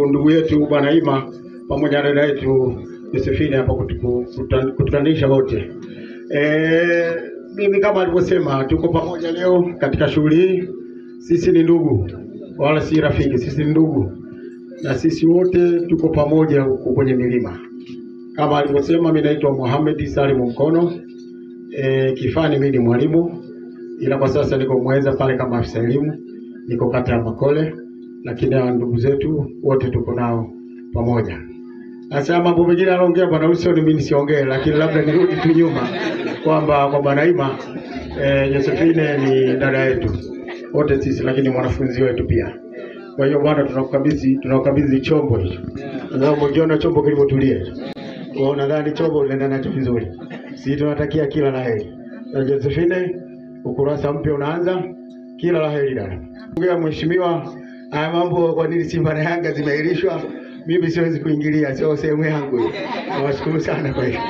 Ndugu yetu Bwana Ima pamoja na dada yetu Josephine hapa kututanisha wote. Mimi kama alivyosema, tuko pamoja leo katika shughuli hii. Sisi ni ndugu, wala si rafiki, sisi ni ndugu na sisi wote tuko pamoja huku kwenye milima. Kama alivyosema, mimi naitwa Mohamed Salim Mkono. Kifani mimi ni mwalimu, ila kwa sasa niko Mweza pale kama afisa elimu, niko kata ya Makole, lakini hawa ndugu zetu wote tuko nao pamoja. Sasa mambo mengine anaongea Bwana Wilson, mimi nisiongee, lakini labda nirudi tu nyuma kwamba kwa Bwana Ima, Josephine ni dada yetu wote sisi, lakini mwanafunzi wetu pia. Kwa hiyo bwana, tunakukabidhi chombo hicho. Sasa ukiona chombo kilivyotulia, kwa nadhani chombo unaenda nacho vizuri. Sisi tunatakia kila la heri. Na Josephine, ukurasa mpya unaanza, kila la heri dada. Ongea mheshimiwa, haya mambo kwa nini Simba na Yanga zimeahirishwa, mimi siwezi kuingilia, sio sehemu yangu hiyo. Nawashukuru sana kwa hiyo.